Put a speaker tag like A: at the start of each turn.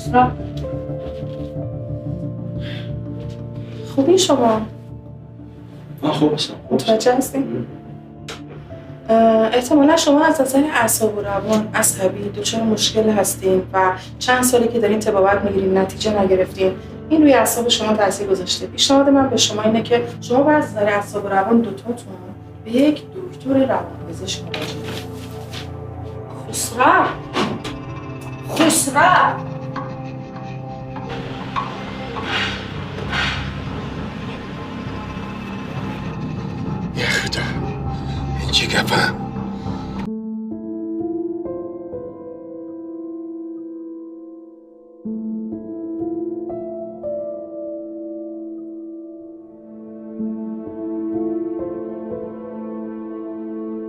A: خسرو. خوبی شما؟
B: من خوب هستم.
A: متوجه هستین؟ احتمالا شما از نظر اعصاب و روان عصبی دچار مشکل هستین و چند ساله که دارین طبابت میگیرین نتیجه نگرفتین. این روی اعصاب شما تاثیر گذاشته. پیشنهاد من به شما اینه که شما باید از نظر اعصاب و روان دوتاتون به یک دکتر روانپزشک مراجعه کنید. خسرو، خسرو.
C: Я худо, ин чӣ гапа?